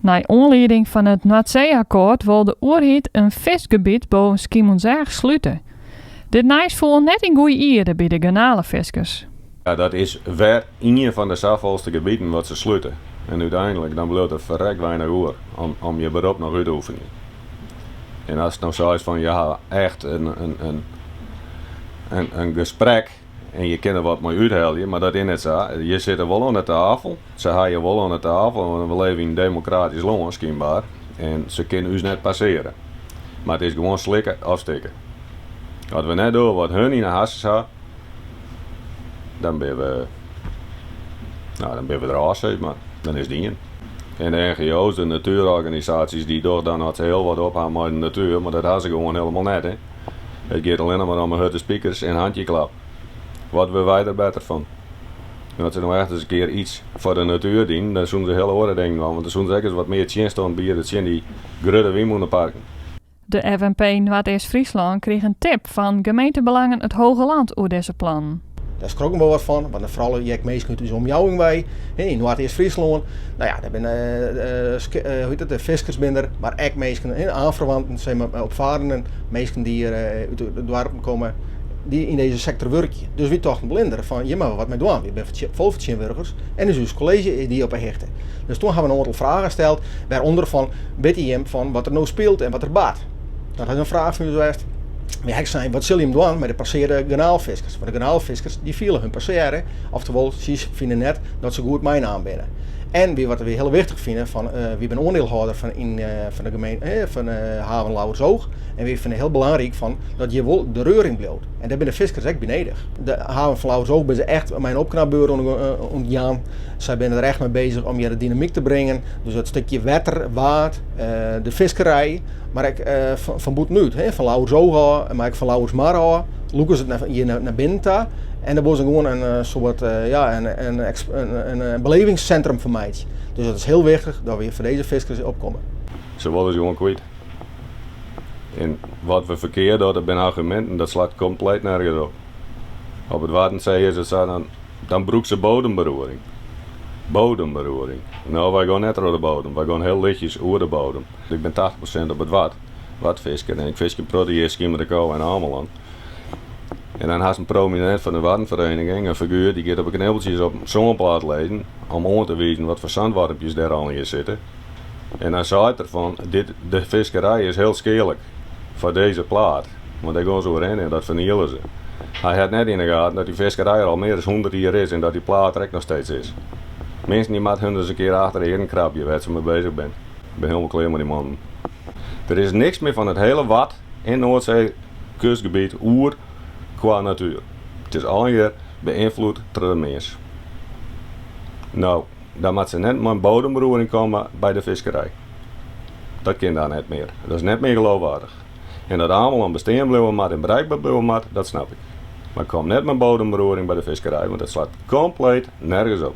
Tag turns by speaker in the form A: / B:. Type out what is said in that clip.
A: Nei oanlieding fan it Noardsee-akkoart wol de oerheid in fiskgebiet boven Skiermûntseach slute. Dit nijs foel net yn goeie ierde by de garnalefiskers.
B: Ja, dat is wer ien fan de safolste gebieten wat se slute. En úteinlik dan bliuwt der ferrekt weinich oer om je berop noch út te oefenjen. En ast no seist fan je ha echt in gesprek en je kinne der wat mei úthelje, mar dat is net sa. Je sitte wol oan de tafel, se ha je wol oan de tafel, want we leve yn in demokratysk lân skynber en se kinne ús net passeare. Mar it is gewoan slikke of stikke. As we net dogge wat hun yn 'e harsens ha, dan binne we, no, dan binne we der ôf sis mar. Dan is it dien. En de NGO's, de natuerorganisaasjes, dy dogge dan as se hiel wat op ha mei de natuer, mar dat ha se gewoan hielendal net. Hè. It giet allinnich mar om 'e hurde spikers en handjeklap. Wat wurde wy der better fan? En as se no echt ris in kear iets foar de natuer dienen, dan soenen se hiele oare dingen dwaan, want dan soenen se ek ris wat mear tsjinstân biede tsjin dy grutte wynmûneparken.
A: De FNP Noardeast-Fryslân krige in tip fan Gemeentebelangen Het Hogeland oer dizze plannen.
C: Dêr skrokken we wat fan, want foaral ek minsken út ús omjouwing wei, yn Noardeast-Fryslân. No ja, dêr binne hoe hjit it, de fiskers binne der, mar ek minsken, aanverwanten, zeg maar, opfarenden, minsken dy't hjir út de doarpen komme, dy't yn dizze sektor wurkje. Dus wy tochten blinder fan, hjir moatte we wat mei dwaan. Wy binne folksfertsjinwurdigers en dus ús kolleezje is dy op 'e hichte. Dus toen hawwe we in oantal fragen steld, wêrûnder fan, witte jim fan wat der no spilet en wat der bart? Dat is in fraach fan ús west. Wy ha ek sein, wat sille jim dwaan mei de passearde garnaalfiskers? Want de garnaalfiskers dy fiele hun passearre, oftewol sy fine net dat se goed meinaam binne. En wy, wat wy hiel wichtich fine, fan, wy binne oandielhâlder fan, yn, fan de gemeente, fan de haven Lauwersoog. En wy fine hiel belangryk fan dat hjir wol de reuring bliuwt. En dêr binne de fiskers ek by nedich. De haven fan Lauwersoog binne se echt mei in opknapbeurt oan it jaan. Sy binne der echt mei bezich om hjir de dynamyk te bringen. Dus dat stikje wetter, waad, de fiskerij, mar ek fan bûtenút, fan Lauwersoog ôf, mar ek fan Lauwersmar ôf, lûke se it hjir nei binnen ta. En dêr wolle se gewoan in soart, ja, in belevingssintrum fan meitsje. Dus dat is hiel wichtich dat we foar dizze fiskers opkomme.
B: Se wolle ús gewoan kwyt. En wat we ferkeard dogge, dat binne arguminten, dat slacht kompleet nergens op. Op it Waddenzee is it sa, dan Dan brûkt se bodemberoering. Bodemberoering. No, wy gean net troch de bodem, wy gean hiel lichtjes oer de bodem. Ik bin 80% op it Wad, wadfisker, en ik fisk in protte hjir Skiemmerikoog en Amelân. En dan hast in prominint fan de Waddenvereniging, in figuer, dy giet op 'e knibbeltsjes op in sânplaat lizzen om oan te wizen wat foar sandwormpjes dêr allegear sitte. En dan seit er fan, dit, de fiskerij is hiel skealik foar dizze plaat, want dêr gean se oerhinne en dat ferniele se. Hy hat net yn 'e gaten dat dy fiskerij der al mear as 100 jier is en dat dy plaat der ek noch steeds is. Minsken dy moatte hun ris in kear achter de earen krabje wêr't se mei bezich binne. Ik bin hielendal klear mei dy mannen. Der is niks mear fan it hele Wad en Noardsee kustgebiet oer kwa natuer. It is allegear beynfloed troch de mins. No, dan moat se net mei in bodemberoering komme by de fiskerij. Dat kin dan net mear. Dat is net mear geloofwaardich. En dat Amelân bestean bliuwe moat en bereikber bliuwe moat, dat snap ik. Mar kom net mei bodemberoering by de fiskerij, want dat slacht kompleet nergens op.